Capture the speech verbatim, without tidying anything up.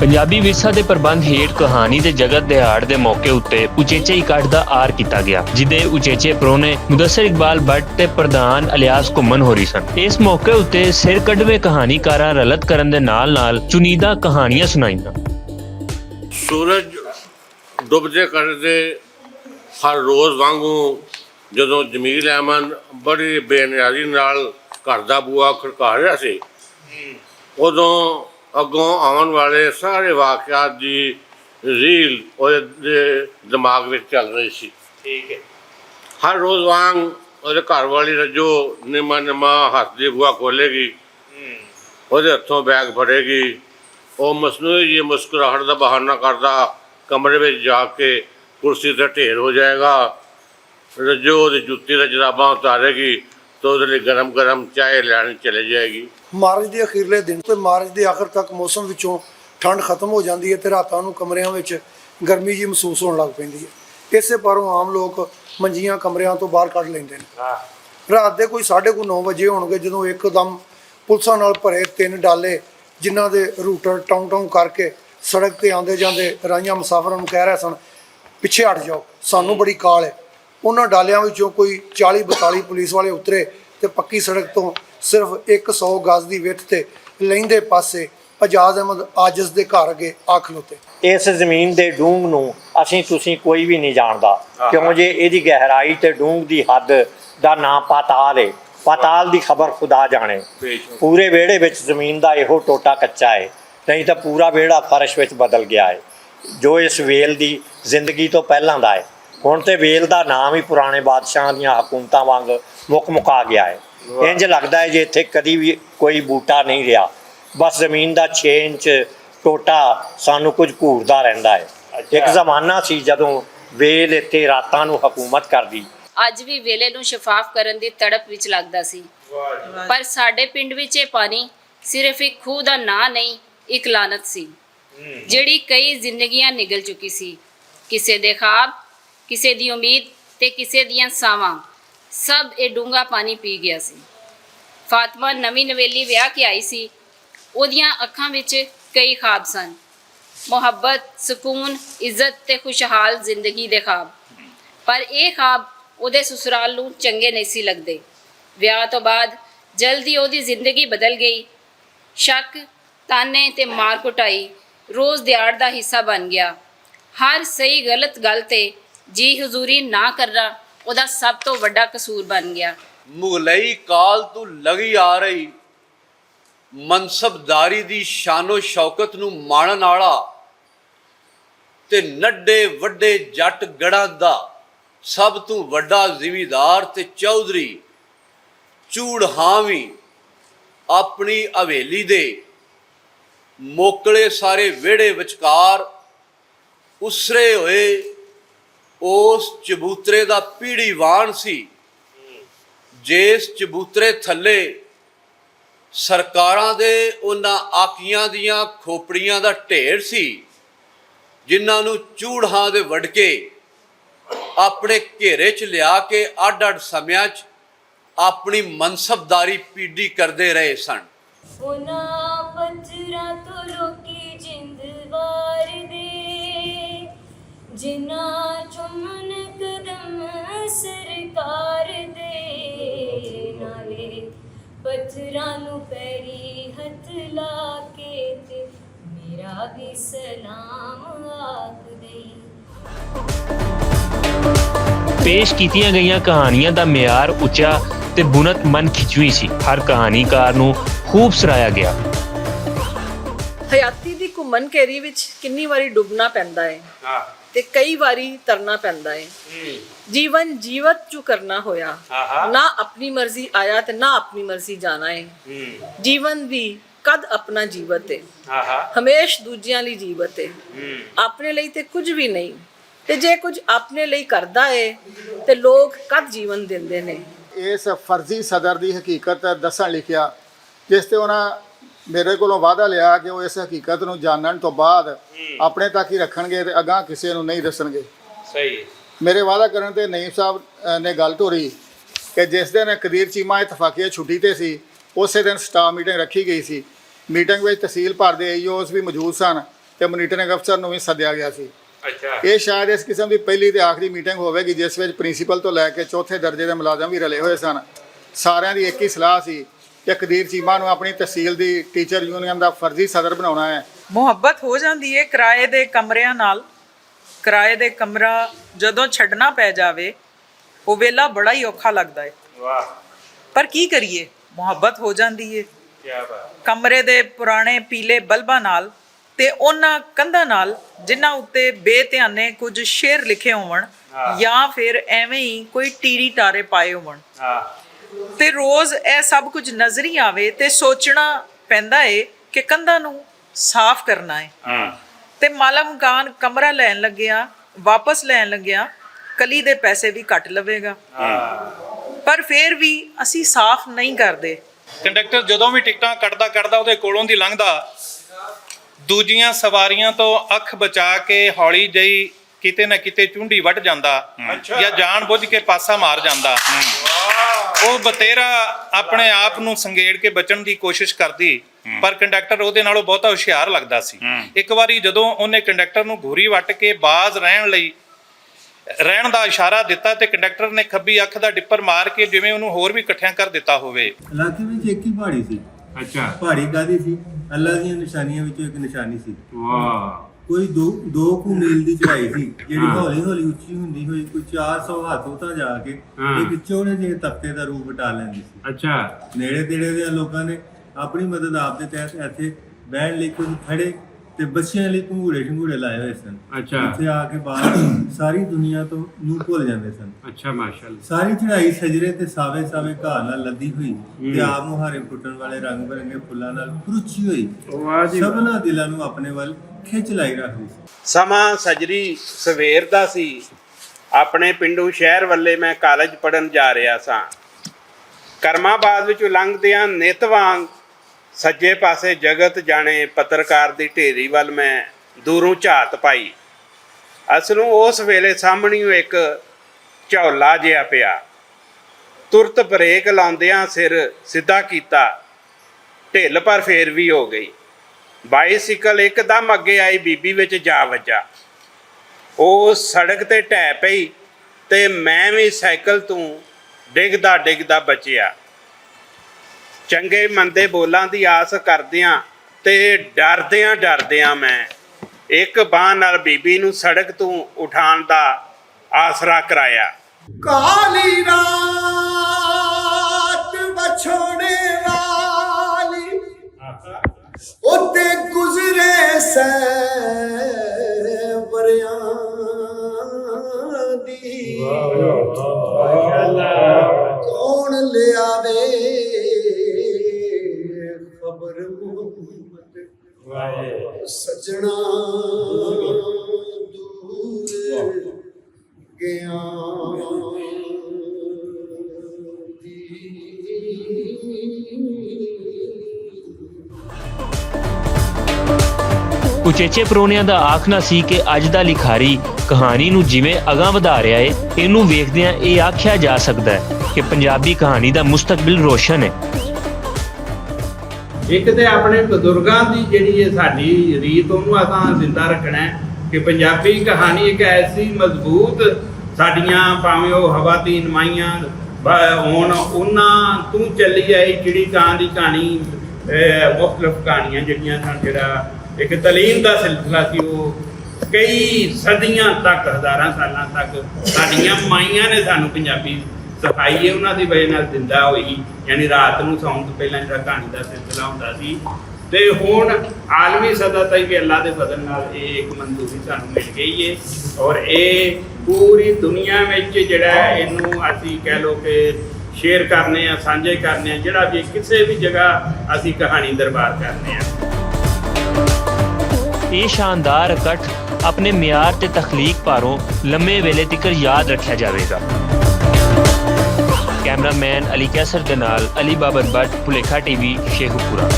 پنجابی ورثہ دے پربند ہیٹ کہانی دے جگت دے ہاڑ دے موقع اتے اچیچے اکٹھ دا آر کیتا گیا، جدے اچیچے پرونے مدثر اقبال بٹ تے پردھان الیاس گھمن ہوری سن۔ اس موقع اتے سر کڈویں کہانی کاراں رلت کرن دے نال نال چنیدہ کہانیاں سنائیاں۔ سورج ڈبدے کردے ہر روز وانگوں جدوں جمیل احمد بڑی بے نیازی نال گھر دا بوا کھڑکا رہیا سی، ادوں اگوں آون والے سارے واقعات دی ریل اوہدے دماغ وچ چل رہی سی۔ ہر روز وانگ اوہدے گھر والی رجو نما نما ہتھ دی بوا کھولے گی، اوہدے ہتھوں بیگ پھڑے گی۔ او مصنوعی جی مسکراہٹ دا بہانہ کردا کمرے وچ جا کے کرسی تے ڈھیر ہو جائے گا۔ رجو اوہدی جتی تے جراباں اتارے گی تے اوہدے لئی گرم گرم چائے لین چلے جائے گی۔ مارچ دے اخیرلے دن تے مارچ دے آخر تک موسم وچوں ٹھنڈ ختم ہو جاندی ہے تے راتاں نوں کمریاں وچ گرمی جی محسوس ہون لگ پیندی ہے۔ اسے پاروں عام لوک منجیاں کمریاں توں باہر کڈ لیندے نے۔ رات دے کوئی ساڈھے کو نو وجے ہونگے جدوں اک دم پلساں نال پرے تین ڈالے، جنہاں دے روٹر ٹاؤں ٹاؤں کر کے سڑک تے آندے جاندے راہیاں مسافراں نوں کہہ رہے سن، پچھے ہٹ جاؤ، سانوں بڑی کال ہے۔ انہاں ڈالیاں وچوں کوئی چالی بتالی پولیس والے اترے تے پکی سڑک توں صرف اک سو گز دی وتھ تے لیندے پاسے اجاز احمد عاجز دے گھر اگے آ کھلوتے۔ اس زمین دے ڈونگ نوں اسیں تسیں کوئی وی نئیں جاندا، کیوں جے ایہدی گہرائی تے ڈونگ دی حد دا ناں پاتال اے۔ پاتال دی خبر خدا جانے۔ پورے ویڑے وچ زمین دا ایہو ٹوٹا کچا اے، نئیں تاں پورا ویڑا فرش وچ بدل گیا اے۔ جو اس ویل دی زندگی توں پہلاں دا اے۔ ہن تے ویل دا ناں وی پرانے بادشاہاں دیاں حکومتاں وانگ مک مکا گیا اے۔ انج لگدا اے جے اتھے کدی وی کوئی بوٹا نئیں رہیا، بس زمین دا چھ انچ ٹوٹا سانوں کچھ گھوردا رہندا اے۔ اک زمانہ سی جدوں ویل اتھے راتاں نوں حکومت کردی۔ اج وی ویلے نوں شفاف کرن دی تڑپ وچ لگدا سی، پر ساڈے پنڈ وچ ایہہ پانی صرف اک کھوہ دا ناں نئیں، اک لعنت سی، جیہڑی کئی زندگیاں نگل چکی سی۔ کسے دے خواب، کسے دی امید تے کسے دیاں ساواں، سب ایہہ ڈونگا پانی پی گیا سی۔ فاطمہ نوی نویلی ویاہ کے آئی سی، اوہدیاں اکھاں وچ کئی خواب سن، محبت، سکون، عزت تے خوشحال زندگی دے خواب۔ پر ایہہ خواب اوہدے سسرال نوں چنگے نئیں سی لگدے۔ ویاہ توں بعد جلدی اوہدی زندگی بدل گئی۔ شک، تانے تے مار کٹائی روز دیاڑ دا حصہ بن گیا۔ ہر صحیح غلط گل تے جی حضوری نہ کرنا اوہدا سب توں وڈا قصور بن گیا۔ مغلئی کال توں لگی آ رہی منصبداری دی شان و شوکت نوں مانن آڑا تے نڈے وڈے جٹ گڑاں دا سب توں وڈا زمیندار تے چوہدری چوڑہاں وی اپنی حویلی دے موکلے سارے ویڑے وچکار اسرے ہوئے اس چبوترے دا پیڑی وان سی، جس چبوترے تھلے سرکاراں دے انہاں آکیاں دیاں کھوپڑیاں دا ڈھیر سی، جنہاں نوں چوڑہاں دے وڈکے اپنے گھیرے چ لیا کے اڈ اڈ سمیاں چ اپنی منصبداری پیڈی کردے رہے سن۔ انہاں پتھراں توں لوکی جند وار دے، جنہاں چمن قدم سرکار دے، نالے پتھراں نوں پیری ہتھ لا کے تے میرا بھی سلام آکھ دئی۔ پیش کیتیاں گئیاں کہانیاں دا معیار اچا تے بنت من کھچویں سی۔ ہر کہانی کار نوں خوب سرایا گیا۔ حیاتی دی گھمن گھیری وچ کنی واری ڈبنا پیندا ہے تے کئی واری ترنا پیندا ہے۔ جیون جیوت جو کرنا ہویا، نہ اپنی مرضی آیا تے نہ اپنی مرضی جانا ہے۔ جیون بھی کد اپنا جیوت ہے، ہمیش دوجیاں لئی جیوت ہے، اپنے لئی تے کچھ بھی نہیں۔ تے جے کچھ اپنے لئی کردا ہے تے لوگ کد جیون دیندے نے؟ اس فرضی صدر دی حقیقت دسن لکھیا، جس تے انہاں میرے کولوں وعدہ لیا کہ وہ اس حقیقت نوں جانن تو بعد اپنے تک ہی رکھن گے تے اگاں کسے نوں نہیں دسن گے۔ میرے وعدہ کرن تے نعیم صاحب نے گل ٹوری کہ جس دن قدیر چیمہ اتفاقیہ چھٹی تے سی، اسے دن سٹاف میٹنگ رکھی گئی سی۔ میٹنگ وچ تحصیل بھر دے ای اوز بھی موجود سن۔ تے مانیٹرنگ افسر نوں وی سدیا گیا سی۔ اچھا۔ یہ شاید اس قسم دی پہلی تے آخری میٹنگ ہووے گی جس وچ پرنسپل تو لے کے چوتھے درجے دے ملازم وی رلے ہوئے سن۔ ساریاں دی ایک ہی صلاح سی کہ قدیر چیمہ نوں اپنی تحصیل دی ٹیچر یونین دا فرضی صدر بناونا ہے۔ محبت ہو جاندی ہے کرائے دے کمریاں نال۔ کرائے دے کمرہ جدوں چھڈنا پے جاوے، او ویلا بڑا ہی اوکھا لگدا ہے۔ پر کی کریے، محبت ہو جاندی ہے۔ کمرے دے پرانے پیلے بلباں نال تے انہاں کندھاں نال جنہاں اُتے بے دھیانے کچھ شعر لکھے ہون، یا فیر ایویں ہی کوئی ٹیری ٹارے پائے ہون۔ تے روز ایہہ سب کچھ نظری آوے تے سوچنا پیندا ہے کہ کندھاں نوں صاف کرنا ہے۔ تے مالا مکان کمرہ لین لگیا، واپس لین لگیا، کلی دے پیسے وی کٹ لوے گا۔ پر فیر وی اسی صاف نہیں کردے۔ کنڈکٹر جدوں وی ٹکٹاں کٹدا کٹدا اودے کولوں دی لنگدا، دوجیاں سواریاں توں اکھ بچا کے ہولی جئی کیتے نہ کیتے چونڈی وڈ جاندا، یا جان بوجھ کے پاسا مار جاندا۔ او بتیرا اپنے آپ نوں سنگیڑ کے بچن دی کوشش کردی، پر کنڈکٹر اودے نالوں بہتا ہوشیار لگدا سی۔ اک واری جدوں اوہنے کنڈکٹر نوں گھوری وٹ کے باز رہن لئی رہن دا اشارہ دتا تے کنڈکٹر نے کھبی اکھ دا ڈپر مار کے جویں انہوں ہور وی کٹھیاں کر دتا ہووے۔ علاقے وچ ایک ہی پہاڑی سی۔ اچھا۔ پہاڑی گادی سی، اللہ دیاں نشانیاں وچوں ایک نشانی سی۔ واہ۔ کوئی دو دو کو میل دی چڑھائی سی، جڑی ہاں۔ ہولی ہولی اچھی ہوندی ہوئی کوئی چار سو ہاتھ اتھاں جا کے ہاں۔ ایک چوڑے جہے طبقے دا روپ وٹا لیندی سی۔ اچھا۔ نیڑے تیڑے دیاں لوکاں نے اپنی مدد آپ دے تحت ایتھے بہن لئی کچھ کھڑے تے بچیاں لئی گھنگوڑے شنگوڑے لائے ہوئے سن۔ اچھا۔ اتھے آ کے بعد ساری دنیا تو نوں بھول جاندے سن۔ اچھا، ماشاءاللہ۔ ساری چڑھائی سجرے تے ساوے ساوے گھاہ نال لدی ہوئی تے آپ مہارے پھٹن والے رنگ برنگے پھلاں نال پرچی ہوئی۔ واہ جی واہ۔ سبھنا دلاں نوں اپنے ول کھچ لائی رکھدی سی۔ سماں سجری سویر دا سی۔ اپنے پنڈوں شہر ولے میں کالج پڑھن جا رہیا ساں۔ کرماباد وچوں لنگدیاں نت وانگ سجے پاسے جگت جانے پترکار دی ڈھیری ول میں دوروں جھات پائی۔ اس نوں اس ویلے سامنیوں اک جھولا جیا پیا۔ ترت بریک لاندیاں سر سدھا کیتا، ڈھل پر فیر وی ہو گئی۔ بائیسکل اک دم اگے آئی بی بی وچ جا وجا۔ او سڑک تے ٹہہ پئی تے میں وی سائیکل توں ڈگدا ڈگدا بچیا۔ چنگے مندے بولاں دی آس کردیاں تے ڈردیاں ڈردیاں میں اک باں نال بی بی نوں سڑک توں اٹھان دا آسرا کرایا۔ کالی رات بچھوڑے والی اتے گزرے سینوریاں دی۔ کون لیا وے خبر محمد سجنا دور گیا۔ اچیچے پرونیاں دا آکھنا سی کہ اج دا لکھاری کہانی نوں جیویں اگاں ودھا رہیا ہے، اینوں ویکھدیاں ایہہ آکھیا جا سکدا ہے کہ پنجابی کہانی دا مستقبل روشن ہے۔ ایک تے اپنے بزرگاں دی جیہڑی ہے ساڈی ریت، انہوں اساں زندہ رکھنا ہے کہ پنجابی کہانی ایک ایسی مضبوط ساڈیاں پاویں او ہوا تین مائیاں ہون انہاں توں چلی آئی چڑی کان دی کہانی، مختلف کہانیاں جیہڑیاں سن جیہڑا ایک تعلیم دا سلسلہ سی، او کئی صدیاں تک ہزاراں سالاں تک ساڈیاں مائیاں نے سانوں پنجابی سکھائی ہے، انہاں دی وجہ نال زندہ ہوئی۔ یعنی رات نوں ساؤنڈ پہلاں جیہڑا کہانی دا سلسلہ ہوندا سی، تے ہن عالمی سطح تئی وی اللہ دے فضل نال اے اک منظوری سانوں مل گئی ہے۔ اور اے پوری دنیا وچ جیہڑا اینوں اسی کہہ لو کہ شیئر کرنے آں، سانجھے کرنے آں، جیہڑا وی کسے وی جگہ اسی کہانی دربار کرنے آں۔ ایہہ شاندار اکٹھ اپنے معیار تے تخلیق پاروں لمے ویلے تکر یاد رکھیا جاوے گا۔ کیمرہ مین علی کیسر دے نال علی بابر بٹ، پلیکھا ٹی وی، شیخ پورا۔